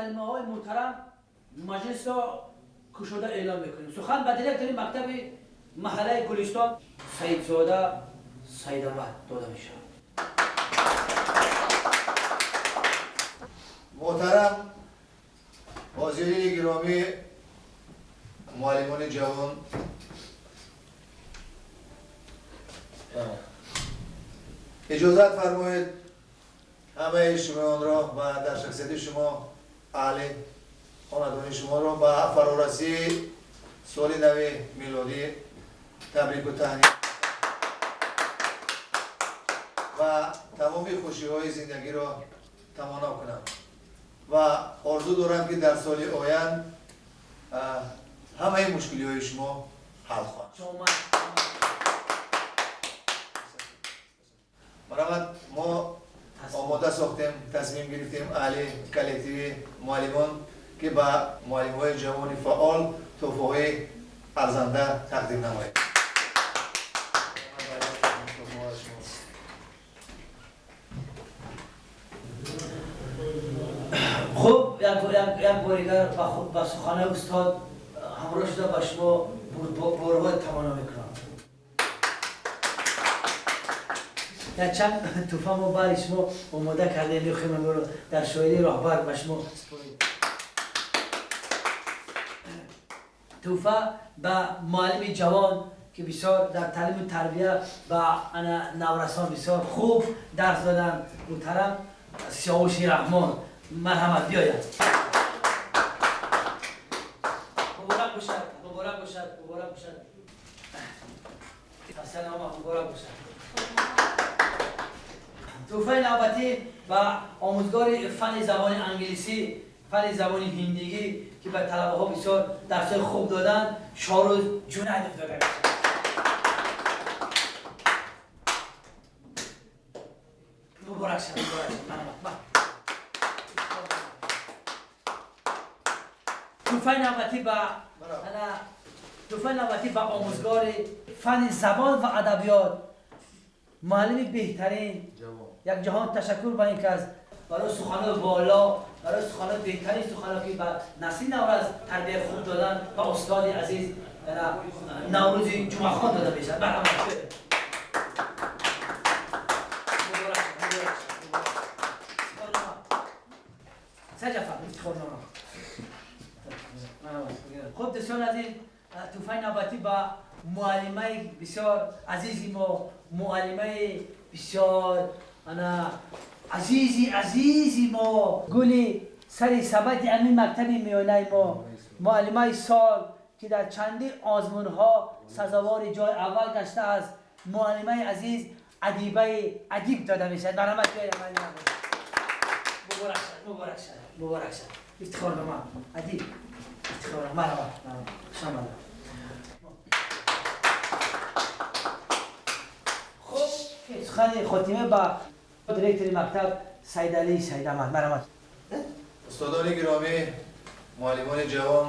муаллимаҳои муҳтарам маҷлисро кушода эълон мекунем. Сухан ба директори мактаби маҳаллаи Гулистон Саидзода Саидамад дода мешавад. Муҳтарам ҳозирини гиромӣ, муаллимони ҷавон, иҷозат фармоед ҳамаи шумоёнро ва дар шахсияти шумо аҳли хонадони шуморо ба фарорасии соли нави милодӣ табрику таҳният ва тамоми хушиҳои зиндагиро таманно кунам ва орзу дорам, ки дар соли оянд ҳамаи мушкилиҳои шумо ҳал хоҳад. Марҳамат, мо омода сохтем, тасмим гирифтем аҳли коллективи муаллимон, ки ба муаллимҳои ҷавони фаъол тӯҳфаҳои арзанда тақдим намоем. Хуб, як бори дигар ба суханои устод ҳамроҳ шуда ба шумо бурдбориҳои таманно мекунам. Якчанд тӯҳфа мо барои шумо омода кардем, мехоҳем онро дар шоҳидии роҳбар ба шумо супорем. Тӯҳфа ба муаллими ҷавон, ки бисёр дар таълиму тарбия ба наврасон бисёр хуб дарс доданд, муҳтарам Сиёвуши Раҳмон, марҳамат биёяд. Муборак бошад, муборак бошад, муборак бошад. Ассалому муборак бошад. Тӯҳфаи навбатӣ ба омӯзгори фанни забони англисӣ, фанни забони ҳиндигӣ, ки ба талабаҳо бисёр дарсҳои хуб доданд, Шоҳрӯз Ҷунайдов дода мешавад. Муборак шад, муборак шад. Марҳамат. Тӯҳфаи навбатӣ ба тӯҳфаи навбатӣ ба омӯзгори фанни забон ва адабиёт, муаллими беҳтарин, як ҷаҳон ташаккур ба ин кас барои суханои воло, барои суханои беҳтарин, сухано ки ба насли наврас тарбияи хуб додан, ба устоди азиз Наврӯзи Ҷумъахон дода мешавад. Марҳамат. Саҷафар, ифтихорнома. Хуб, дӯстони азиз, тӯҳфаи навбатӣ ба муаллимаи бисёр азизи мо, муаллимаи бисёр азизи азизи мо, гули сари сабади амин мактаби миёнаи мо, муаллимаи сол, ки дар чандин озмунҳо сазовори ҷои аввал гаштааст, муаллимаи азиз Адибаи Адиб дода мешавад. Марҳамат биёед, муаллима. Муборак шад, муборак шад, муборак шад. Ифтихорнома, Адиб, ифтихорнома. Марҳамат, марҳамат. Хуш омадед. Хуб, сухани хотима ба директори мактаб Саидалӣ Саидамад. Марҳамат. Устодони гиромӣ, муаллимони ҷавон,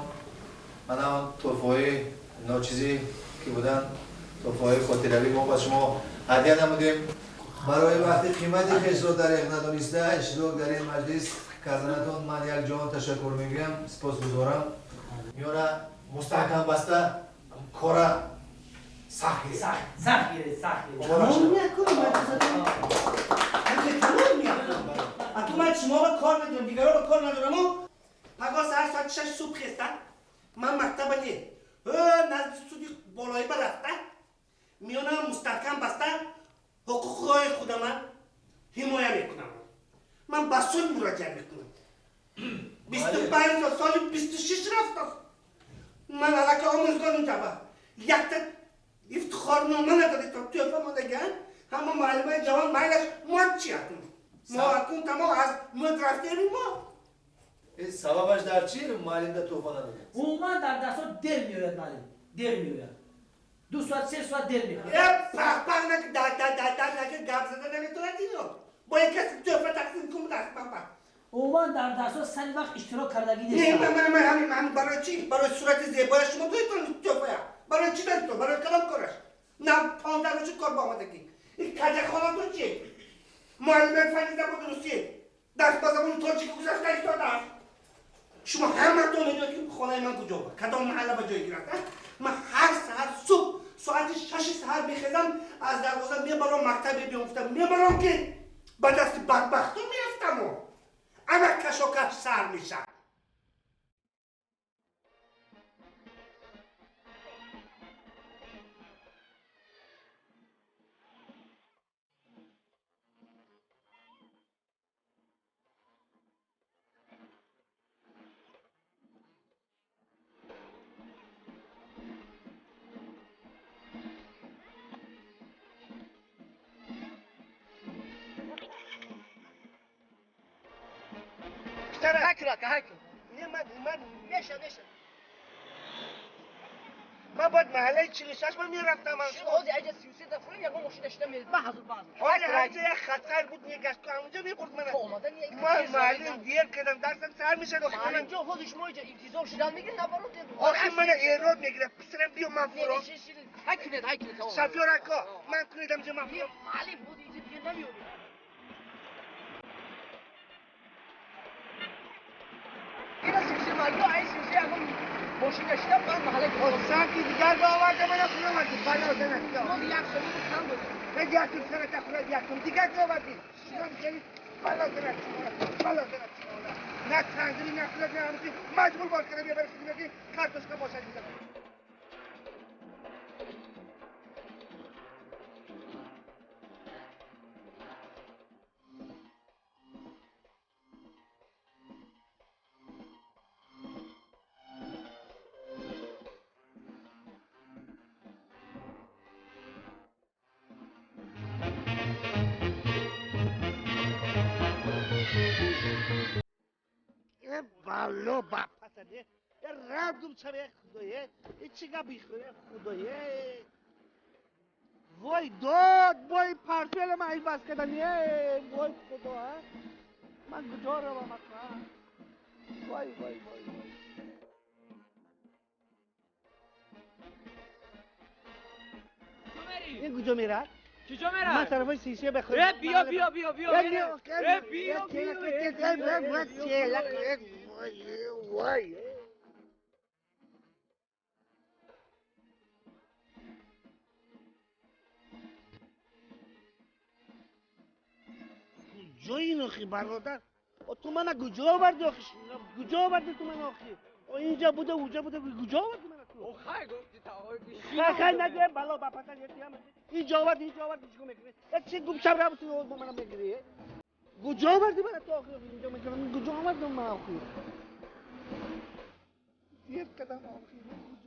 мана он тӯҳфаҳои ночизӣ ки буданд, тӯҳфаҳои хотиравӣ мо ба шумо ҳадя намудем. Барои вақти қимати хешро дареғ надониста иштирок дар ин маҷлис карданатон ман як ҷаҳон ташаккур мегӯям, сипосгузорам. Миёна мустаҳкам баста кора сахт гиред. Сахт, сахт гиред, сахт гиред. Муборак шуд. Тамом мекунам. Акун ман шуморо кор надорам, дигаронро кор надорам. Пагоҳ саҳар соати 6 субҳ хестам, ман мактаба не, назди суди болоӣ ба рафта, миёнаам мустаҳкам баста ҳуқуқҳои худама ҳимоя мекунам. Ман ба суд муроҷиат мекунам. 25 сол, соли 26 рафтааст. Ман аллакай омӯзгор унҷаба. Якта ифтихорнома надодед, то тӯҳфа мондагиан. Ҳама муаллимаи ҷавон майлаш мо чи акун? Мо акун тамом аз муд рафтем мо. Сабабаш дар чи муаллим да тӯҳфа надодед? Умуман дар дарсҳо дер меояд муаллим, дер меояд. 2 соат, 3 соат дер меояд. Пах, пах наки, да, да, да, да, наки, гап зада наметавонад ино. Бо як каси тӯҳфа тақсим кун даст, пах, пах. Умуман дар дарсҳо сари вақт иштирок кардагӣ нест. Не, ман, ман, ман, ҳамин, ман, барои чи? Барои сурати зебояш шумо додетон тӯҳфая? Барои чи додетон? Барои кадом кораш? На, 15 рӯзи кор ба омадагӣ. Ин каҷахонатон чи? Муаллимаи фанни забони русӣ дарс ба забони тоҷикӣ гузашта истодааст. Шумо ҳаматон медонед ки хонаи ман куҷо буд, кадом маҳалла ба ҷой гирифт. Ман ҳар саҳар субҳ соати 6 саҳар мехезам, аз дарвоза мебарам, мактаб мебиём, гуфтам мебарам ки ба дасти бадбахтон меафтаму ана кашокаш сар мешавад. نه من نشه من باید محله 46 من میرفتم. من شما حوزه اجا 33 تا خونه یگو ماشین داشتم میرید. من حضور حالا هرجا یک خطر بود میگشت تو همونجا میبرد من. من معلم دیر کردم، درسم سر میشه. آخه من جو خود شما اینجا انتظار شدن میگیرید نبرو. آخه من ایراد میگیره پسرم بیا من فرا. هکنید شفیع رکا من کنیدم اینجا من فرا. معلم بود اینجا دیگه نمیاد. ماشین داشتم من محله سانتی دیگر با آورده من خونه آوردی بلا زنت ما یک سالی کم بود نه یکم سرت خونه یکم دیگر آوردی شما خیلی بلا زنت بلا زنت نه تنظیمی نه خونه نه همچی مجبور بار کردم یه بر خونه که کارتوشکا باشد میزنم. بالو باپسنه رب چه خدایه چی گپی خدایه وای داد وای پرتویل من عوض کردنیه وای خدا من کجا روم اصلا وای وای وای وای این کجا میره؟ کجا میره؟ من طرفای سیسه بخوام. بیا بیا بیا بیا بیا بیا وای کجا این آخی برادر؟ تو من کجا آوردی آخی؟ کجا آوردی تو من آخی؟ اینجا بوده اونجا بوده کجا آوردی من تو؟ خیر گفتی تا خیر نگه بلا با پتر یکی هم اینجا آوردی اینجا آوردی چیکار میکنی؟ چی گم شب رفتی با منم میگیری؟ کجا آوردی من تو آخی؟ اینجا میکنم کجا آوردم من آخی؟ یک قدم آخی کجا آورد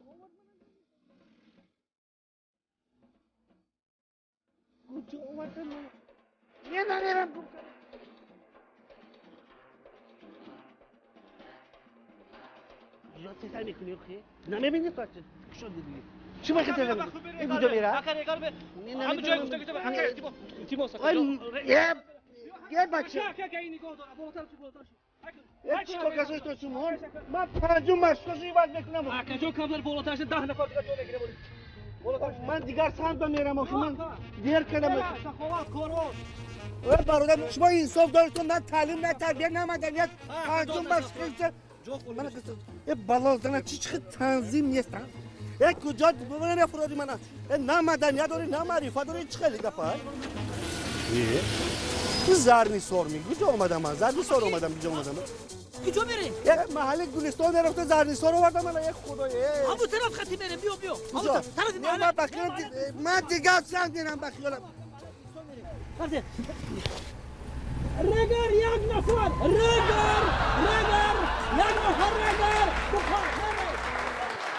من؟ کجا آورد من؟ نه نمیرم گم زیاد سر میکنی آخه؟ نمیبینی تو شد دیگه چی باید کردم؟ این کجا میره؟ همون جای گفته که تیمو یه بچه چیکار کسایی تو شما؟ من پنجم مشکوشی باید میکنم. کجا کامل بالاتر شد 10 نفر دیگه جا میگیره. من دیگر سمت میرم آخه من دیر کردم. سخاوت کارون برادر شما انصاف دارید نه تعلیم نه تربیت نه مدنیت پنجم مشکوش من یه بلا زنه چی چه تنظیم نیست ها کجا ببینم یه فرادی من نه مدنیت داری نه معرفت داری چه خیلی گپه ای زرنیسار می کجا اومدم من زرنیسار اومدم کجا اومدم کجا میری یه محله گلستان رفته زرنیسار آوردم من یه خدای همون طرف خطی بریم بیا بیا همون طرف من بخیال من دیگه سنگ دیرم بخیالم رگر یک نفر رگر رگر یک نفر رگر